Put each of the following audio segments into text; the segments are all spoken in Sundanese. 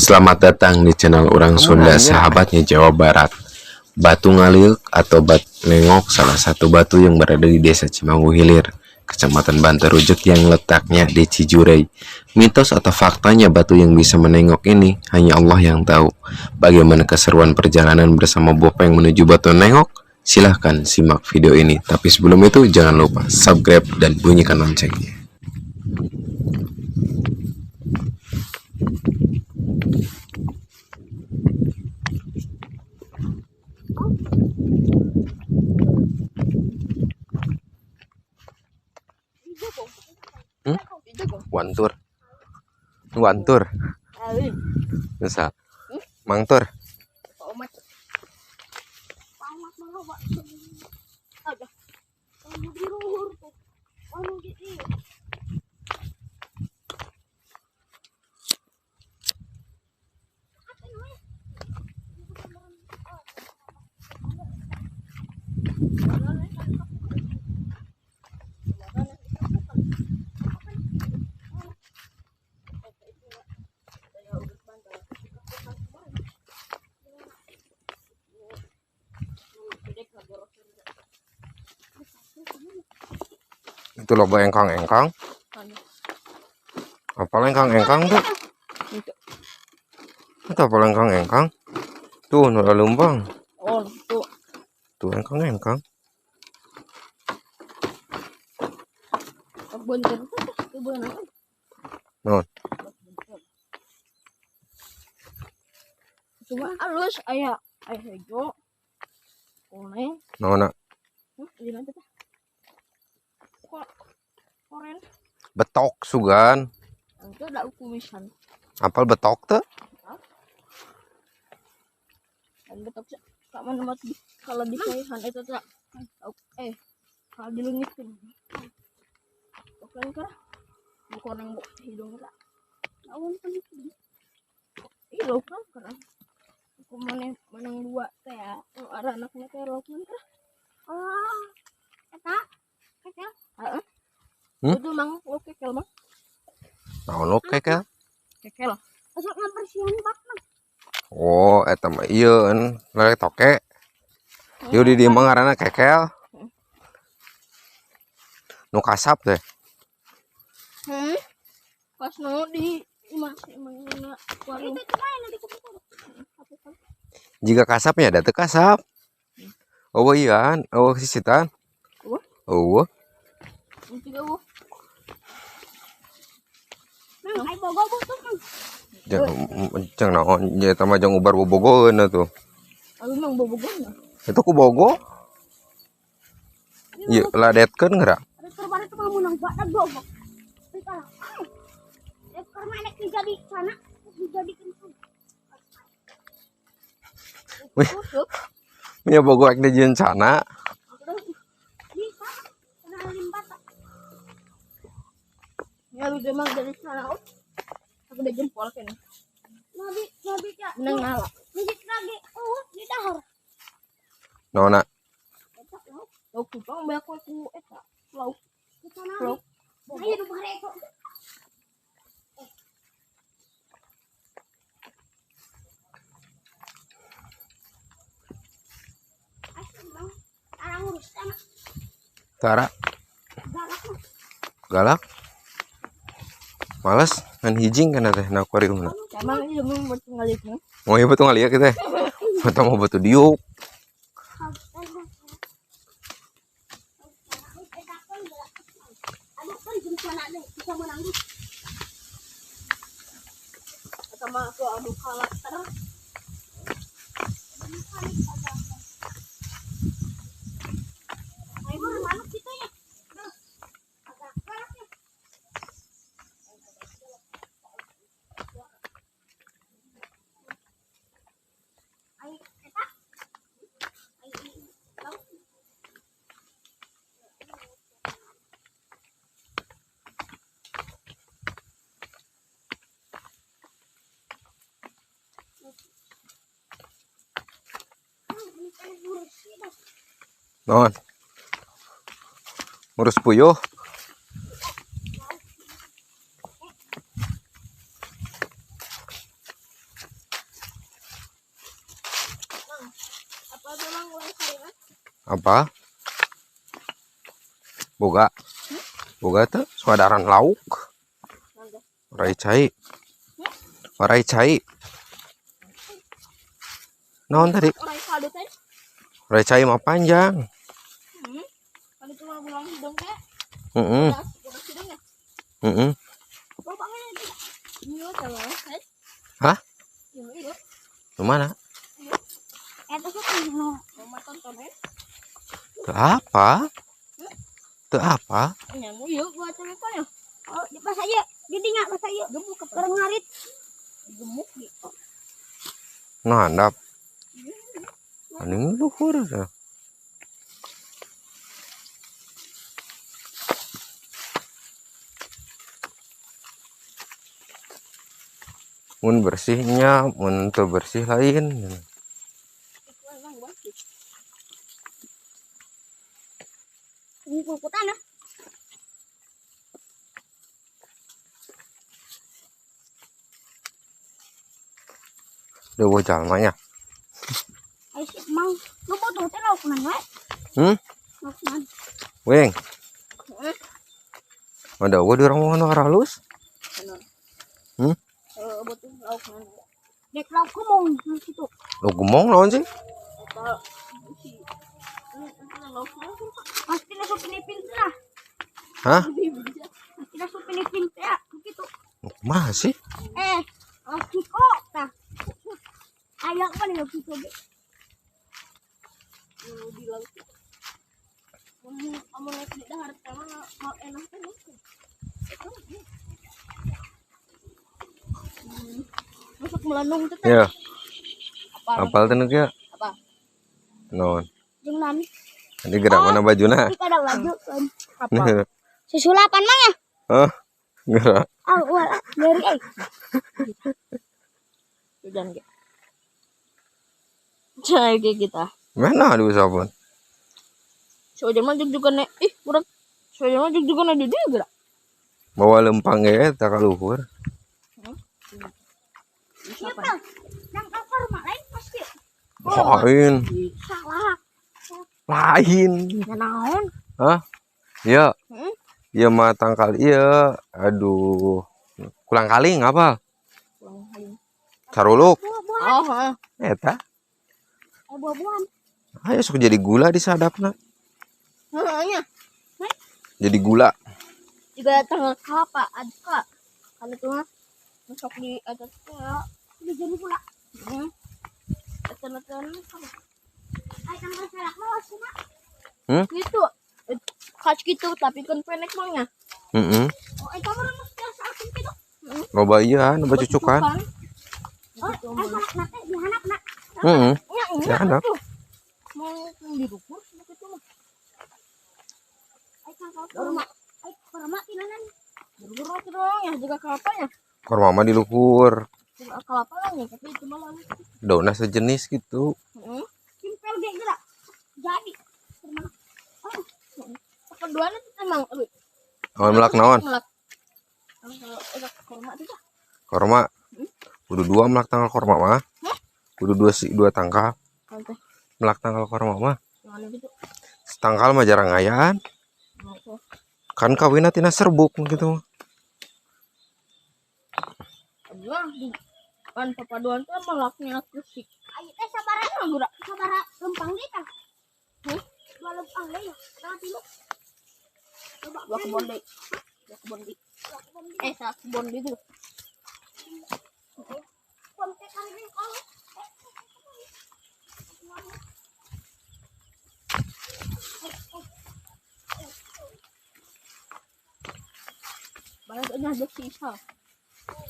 Selamat datang di channel Orang Kamu Sunda, nanya. Sahabatnya Jawa Barat. Batu Ngaliuk atau Batu Nengok, salah satu batu yang berada di Desa Cimanggu Hilir, Kecamatan Bantarujeg yang letaknya di Cijurey. Mitos atau faktanya batu yang bisa menengok ini hanya Allah yang tahu. Bagaimana keseruan perjalanan bersama Bopeng menuju Batu Nengok? Silahkan simak video ini. Tapi sebelum itu jangan lupa subscribe dan bunyikan loncengnya. Hmm? Wantur. Wantur. Bisa. Mangtur. Itu loba engkang-engkang. Apa lengkang-engkang tuh? Itu apa lengkang-engkang? Tuh, nu lumbang. Oh, tuh. Tuh engkang-engkang. Non. Cuma halus aya aya hijau. Kuning. Naon? Ini nanti teh. Kok koren. Betok sugan. Itu ada kumisan. Apal betok tuh? Dan betok kak mana mati kalau di kumisan itu tak kalau dilengitkan. Oke kan? Bukan yang hidung tak. Naon kan itu. Ih, kan karena aku mana menang dua teh ya. Ada anaknya teh kan kah? Oh, eta kekel. Heeh. Hmm? Itu mang lo kekel mang. Naon lo kekel? Kekel. Masuk ngabersihan bak mah. Oh, eta mah ieu lele toke. Ieu di dieu mah ngaranna kekel. Nu kasap teh. Hmm. Pas nu di imah imah warung. Itu cuma di kumpul. Jika kasapnya ada teu kasap. Oh iya, oh sisitan. Oh. Oh. Itu eueuh. Mang, ai bogo butuh mang. Jangan naon nya eta mah jang ubar bobogoheun atuh. Abi mang bobogohan. Itu ku bogo. Ieu ladetkeun geura. Ada korban itu mau menang badak bogo. Ya karena enek dijadi sana, dijadikan. Wih. Punya bogo ek dijieun cana. Bisa. Karena limbat. Ya lu emang dari sana. Oh. Aku udah jempol kan. Nabi, nabi ya. Menang ngalah. Masjid lagi. Oh, di dahar. Naonna? Eta lauk. Lauk kupang banyak ku eta. Lauk. Kita nabi. Lauk. Ayo du bare kok. Tara. Galak. Galak. Males ngan hijing kana teh na akuariumna. Emang ieu mah buat ngaliuk. Mau ieu betul ngaliuk teh. Atau mau batu diuk. Sama aku adu karakter. Non. Ngurus puyuh. Mulai hari mah. Apa? Boga. Boga tuh sadaran lauk. Nanti. Orai cai. Orai cai. Naon tadi? Orai kado teh. Orai cai mah panjang. Kan itu mah bulang hidung teh. Heeh. Udah, udah hidung ya. Heeh. Bapaknya iya, kalau eh. Hah? Iya, iya. Di mana? Eta sih nu Mama tonton eh. Teu apa? Teu apa? Nyamu yuk buat apa ya? Oh, di pas aja. Di dinya pas aja. Gemuk apa? Bareng ngarit. Gemuk gitu. Nah, handap. Anu luhur ya. Mun bersihnya, mun teu bersih lain. Itu emang bagus. Kukutan ah. Dewa jalmanya. Ayo sih mang. Lu butuh teh lauk man we. Hmm? Lauk man. Weng, Heeh. ada eueuh di urang mah nu halus. Benar. Hmm? Eh, butuh lauk mana? Dek lauk kumung nu kitu. Lu gemong lawan sih? Eta si ini lauk mana sih, Pak? Pasti langsung pinipin teh lah. Hah? Pasti langsung pinipin teh ah, kitu. Kumaha sih? Eh, lauk kiko tah. Aya kan lauk kiko ge. Nu di laut. Mun amun naik di dahar teh mah mau enak teh gitu. Itu. Masuk melandung teh. Ya, Apa? apal teh nu kieu? Apa? Naon? Jeung nami. Ini gerak mana bajuna? Tapi kada baju. Apa? Susulapan mang ya? Hah? Gerak. Ah, wah, nyeri euy. Hujan ge. Cai kayak kita. Mana diusapun? Si Ojan mah juga nek ih kurang. Si Ojan mah juga nek di dia gerak. Bawa lempang ge eta ka luhur. Iya, Pal. Nang korma lain pasti. Lain. Salah. Lain. Ya naon? Hah? Iya. Hmm? Iya mah tangkal iya. Aduh. Kulang kaling apa? Kurang haling. Caruluk. Buah-buahan. Oh, heeh. Eta. Eh, buah-buahan. Ayo sok jadi gula di sadapna. Heeh nya. Jadi gula. Juga tanggal kelapa adka. Kan itu mah masuk di atas teh. Udah jadi pula. Heeh. Eten-eten Ay, tanggal salak mah wasuna. gitu. Khas gitu tapi kan pendek mangnya. Heeh. Oh, eh kamu mah biasa asin kitu. Loba iya, loba cucukan. Oh, ay salak na teh dihanap na. Heeh. Nya, nya. Ya, anak. Tuh. Mau dirukur gitu mah. Ay tanggal korma. Ay korma tinanan. Dirukur itu doang ya juga kelapanya. Korma mah di luhur. Juga kelapa lah ya, tapi itu malah. Daunnya sejenis gitu. Heeh. Simpel ge geura. Jadi. Korma. Oh, Keduanya itu emang aduh, Naon melak naon? Melak. Kalau enak korma itu dah. Korma. Kudu dua melak tangkal korma mah. Kudu dua si dua tangkal. Santai. Melak tangkal korma mah. Yang aneh gitu. Tangkal mah jarang ayaan. Mau kok. Kan kawinna tina serbuk gitu. Abah di kan papaduan tuh melaknya kusik. ay teh sabaraha Emang gerak. sabaraha lempang deui tah. Hah? Dua lempang deui ya. Tanggal tilu. Coba Dua kebon deh. Dua kebon deh. Dua kebon deui. Eh, satu kebon gitu. Kebon teh kali ini kalau Banyak aja ada sisa.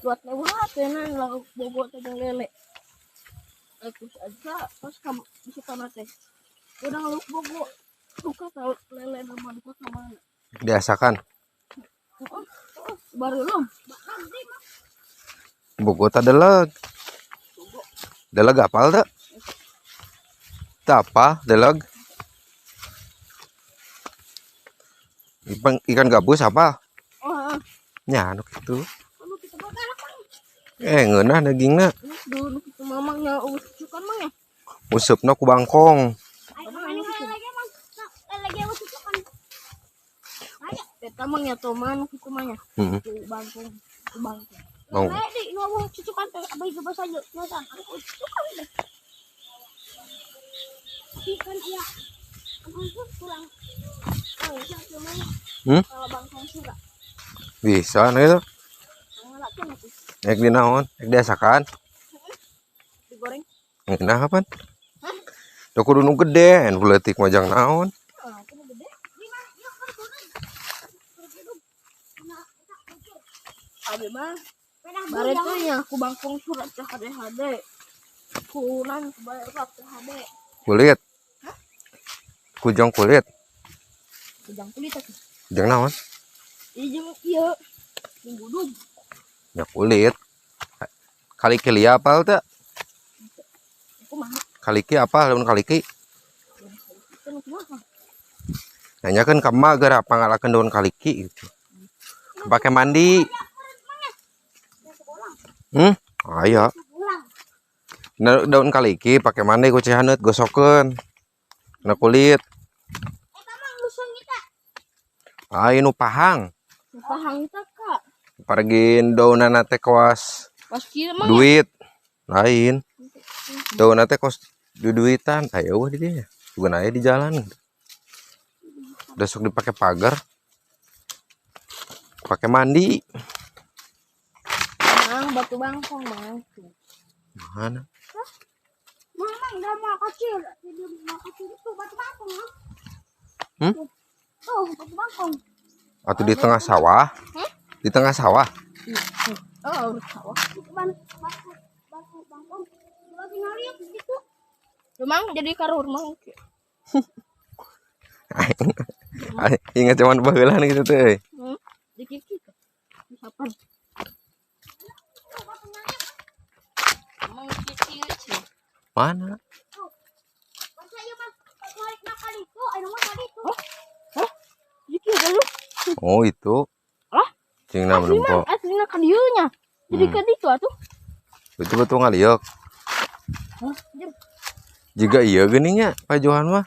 Buat lewat ya nang lauk bobo teh jeung lele. Terus aja pas kamu bisa kamar teh. Udah ngeluk bobo. Duka tahu lele nama duka ka mana. Diasakan. Heeh, heeh, baru belum. Bogota deleg. Deleg apal teu? Teu apa deleg? Ikan, ikan gabus apa? Oh, heeh. Nya anu kitu. Anu kitu mah galak mang. Eh ngeunah dagingna. Ini dulu kita mamangnya cucukan mang ya. Usupna ku bangkong. Eta mah nya toman kitu mah nya. Heeh. Ku bangkong, ku bangkong. Mau. Eh, di nu cucukan teh abah juga saja. Masa aku cucukan teh. Tapi kan iya. Aku tulang. Oh, bisa cuma Hmm? kalau bangkong sura. Bisa nah itu. Ngalakeun atuh. Ek di naon? Ek diasakan. Digoreng. Ngeunah kapan? Hah? Da kudu nu gede, nu leutik mah jang naon. Ah, itu mah gede. Abi mah bare tuh nya ku bangkong surat teh hade-hade. Ku nan ku bayar teh hade. Kulit. Kujang kulit. Kujang kulit atuh. Jang naon? Ieu jeung ieu. Jeung budug. Ya kulit. Kaliki lia apal teu? Kumaha? Kaliki apa? Lamun kaliki? Itu nu kumaha? Nanyakeun ka emak geura pangalakeun daun kaliki gitu. Pake mandi. Hmm? Aya. Pulang. Nah, daun kaliki pake mandi ku cihaneut gosokeun. Na kulit. Eta mah lusung kita. Ai nu pahang. Nu pahang teh Kak. Pargin daunana teh kawas Pas kieu mah duit. Lain. Daunna teh kos duduitan. Aya eueuh di dieu. Bukan aya di jalan. Udah sok dipake pagar. Pakai mandi. Mang batu bangkong mang. Mana? Mama enggak mau kecil. Jadi mau kecil itu batu bangkong. Ah. Hmm? Tuh, batu bangkong. Atau di tengah sawah? Hah? Di tengah sawah. Oh, sawah. Itu batu batu bangkong. Coba tinggal lihat gitu. Memang jadi karur mang. Ingat zaman baheula gitu teh. Euy. Hmm? Dikiki. Disapan. Mang kiki sih. Mana? Masa iya mah balik nakal itu, ayo mah tadi itu. Hah? Dikiki dulu. Oh, itu. Lah? Cing na Asli nempo. mah aslina ka dieu nya. Jadi Hmm. ka ditu atuh. Itu betul ngaliuk. Hah? Anjir. Jiga iya geuning nya Pak Johan mah.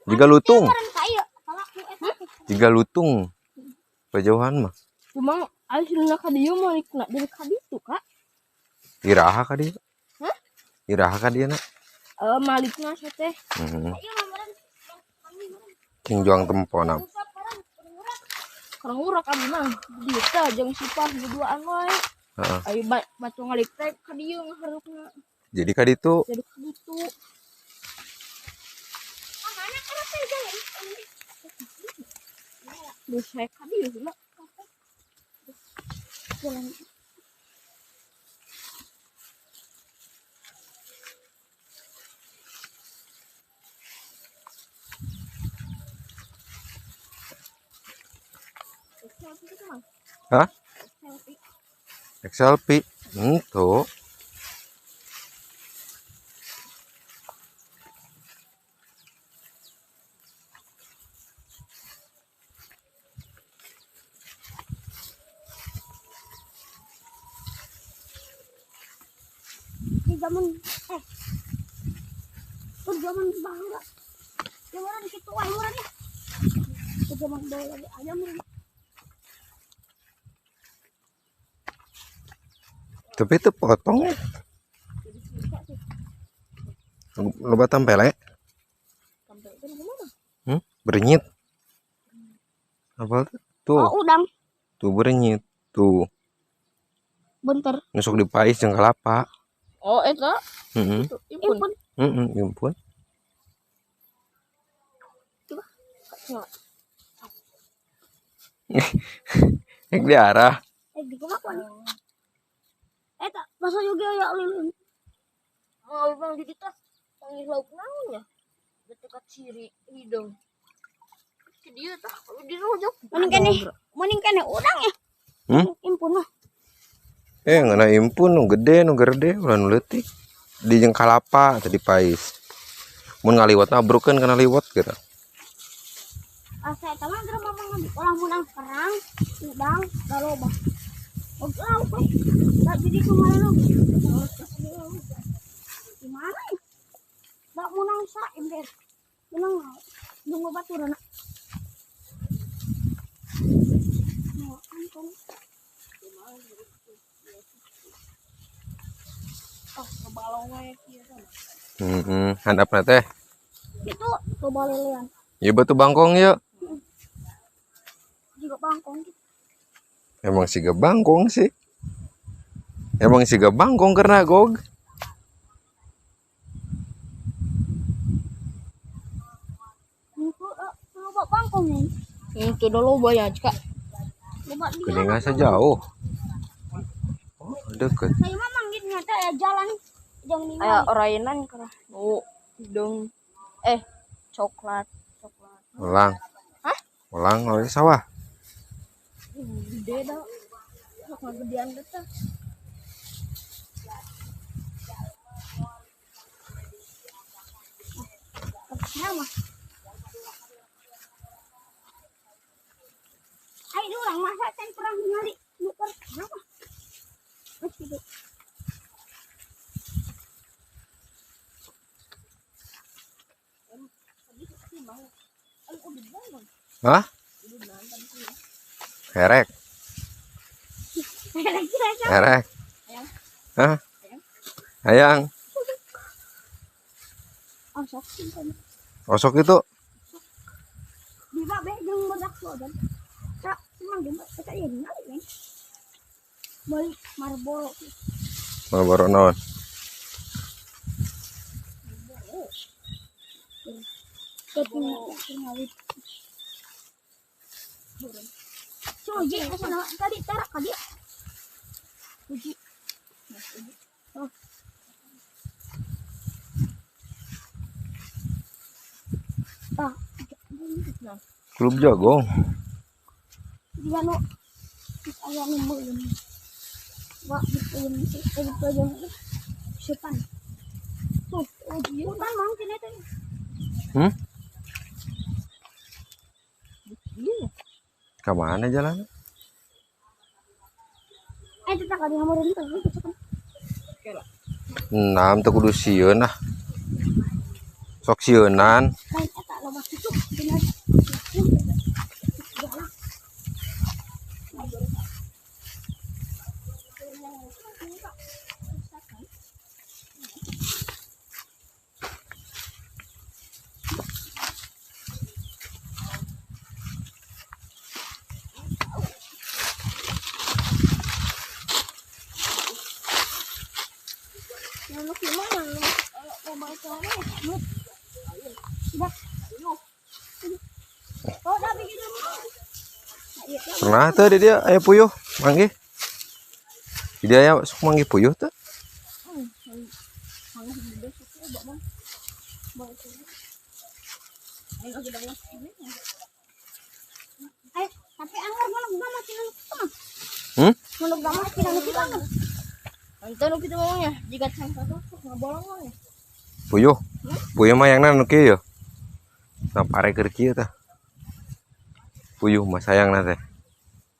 Jiga lutung, Kemarin ka ieu, salah ku eta. jiga lutung. Pak Johan mah. Cuma aslina ka dieu mah kena jadi ka ditu, Kak. Iraha ka dieu? Hah? Iraha ka dieu na? Eh malikna sia teh. Heeh. Ieu mah meureun kami meureun. Cing juang tempona. Usap meureun, urak. Kurang urak abi mah. Dieu teh jeung sipah berduaan wae. Heeh. Ai batu ngalik teh ka dieu ngaharupna. Jadi ka ditu Jadi ka ditu. Ah, mana kana teh jalan. Terus saya ka dieu heula. Jalan. Selfie itu mah. Hah? Selfie. XLP. Tuh. Di zaman eh di zaman baheula. Ya meureun kitu wae meureun ya. Di zaman baheula ge aya meureun. Tapi itu potong ya. Jadi susah sih. Loba tampele. Sampai itu gimana? Hmm? Berenyit. Apa tuh? Tuh, Oh, udang. tuh berenyit. Tuh, Bentar. nusuk dipais jeung kelapa. Oh, eta Heeh. itu impun. Impun. Heeh, impun. Coba. Ek diarah. Eh, di kumaha nih? Eta, masa juga ya lilin. Mau bang di tas panggil lauk naon ya? Dekat ciri hidung. Ke dia tah, di rojok. Mending kene, mending kene udang ya. Hmm? Impun mah. Eh, ngeuna impun nu gede nu gede ulah nu leutik. Di jeung kalapa tadi pais. Mun ngaliwatna abrukeun kana liwat geura. Asa eta mah geura mamang ngambil ulah menang kerang, udang, galoba. Oh, lauk we. Tak jadi kemarin lu. Gimana ya? Bak menang sa ember. Menang nunggu baturana. Bangkong. Oh, ngebalong we kieu teh. Heeh, handapna teh. Itu loba lelean. Ieu batu bangkong yeuh. Juga bangkong gitu. Emang siga bangkong sih. Emang siga bangkong karena gog. Itu loba bangkong nih. Itu udah loba ya, Kak. Loba di Gede nggak sejauh. Oh, deket. Saya mah manggilnya teh ya jalan jangan Aya ningali. orainan kerah. Nu hidung eh coklat, coklat. Ulang. Hah? Ulang oleh sawah. Gede dah. Sok gedean teh. Kenapa? Ayo orang masa can pernah ningali nuker kenapa? Terus gitu. Hah? Herek, herek. Hah? Hayang. Oh, sok sih kan. Osok itu. Di babe jeung bedak dan. Tak, emang dia eta ieu ningali kan. Balik Marlboro. Marlboro naon? Ketinggalan. Soji, asa tadi tarak ka dia. Uji. Oh. Ah, Klub jagong. dia nu terus aya nu meuleum. Wah, dipeuleum dipeuleum sepan. Tuh, uji hutan mang cenah teh. Hmm? Iya. Ke mana jalan? Eh, tetap ka dieu meureun teh gitu kan. Nah, teu kudu sieun ah. Sok sieunan. Lain eta loba kitu bener. Jalan. Yang gimana? Loba itu apa? Udah. Oh, udah bikin dulu. Nah, iya, ya. Pernah tuh di dia aya puyuh manggih. Di dia aya sok manggih puyuh tuh. Mang gede sok loba mang. Bang itu. Ayo kita mah ini. Eh, tapi anggar muluk gama tina nu kitu mah. Hmm? Muluk gama tina nu kitu mah. Ente nu kitu mah nya, jika can satu sok ngabolong mah nya. Puyuh. Puyuh mah yang nu kieu yeuh. Nah, pare keur kieu tah. Puyuh mah sayangna teh.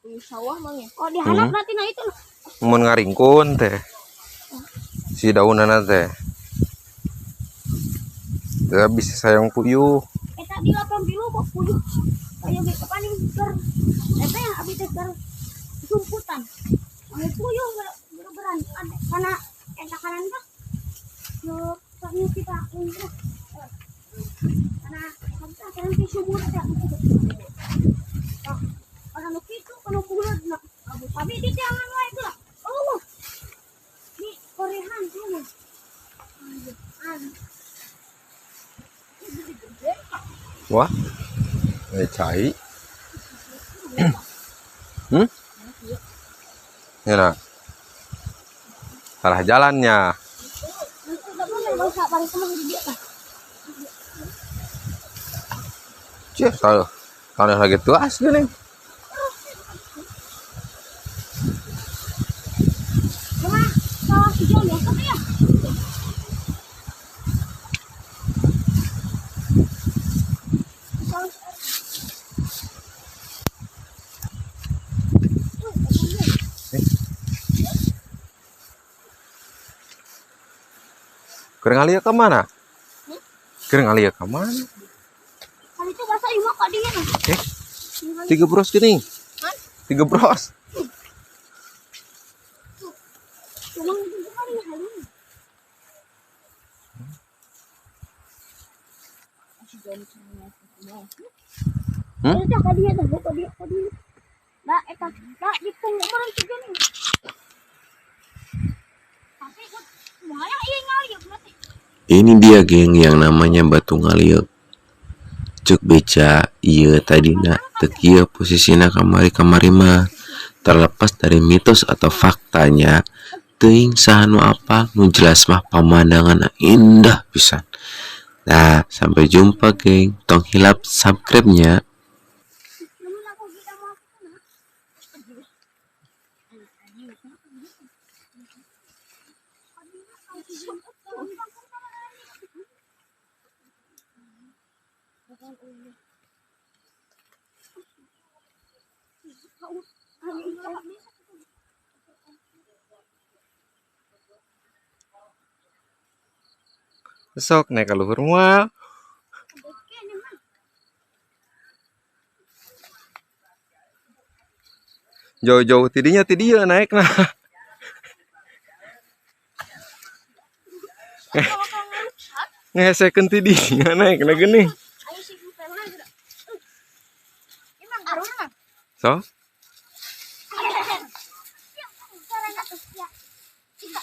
Puyuh sawah mang ya. Oh, dihanap hmm. Tina itu. Mun ngaringkun teh. Si daunana teh. Teu bisa sayang puyuh. Eta di lapang bilu kok puyuh. Aya ge paling keur eta yang abi teh keur sumputan. Anu puyuh beran karena eta kanan tah. Yo, kami kita umroh. Karena kita kan di sumur teh. Oh, orang nu kitu kana bulat na. Abi di tangan wae lah. Oh. Di korehan tuh. An. Wah. Eh cai. Hmm? Ya nah. Salah jalannya. Cih, salah. Salah lagi tuas gini. Cuma salah si jalan ya, tapi ya. Salah. Keur ngalia ke mana? Keur ngalia ke mana? Kali itu bahasa ima kok dia. Eh, tiga bros gini. Hah? Tiga bros. Hmm? Eta ka dieu tah, ka dieu, ka dieu. Da eta, da ditunggu meureun si Joni. Tapi moal ieu ngaliuk berarti. Ini dia, geng, yang namanya batu ngaliuk. Cek beca ieu tadina teu kieu posisina kamari-kamari mah. Terlepas dari mitos atau faktanya, teuing saha nu apal, nu jelas mah pamandanganna indah pisan. Nah, sampai jumpa, geng. Tong hilap subscribe-nya. Lamun aku kita mau ke Sok naik ka luhur moal. Jauh-jauh ti dinya ti dieu naik nah. Ngehesekeun ti dinya naik na geuning. Ayo sih pelna geura. Emang aruna mah. So, Ya, carana tuh ya. Cika.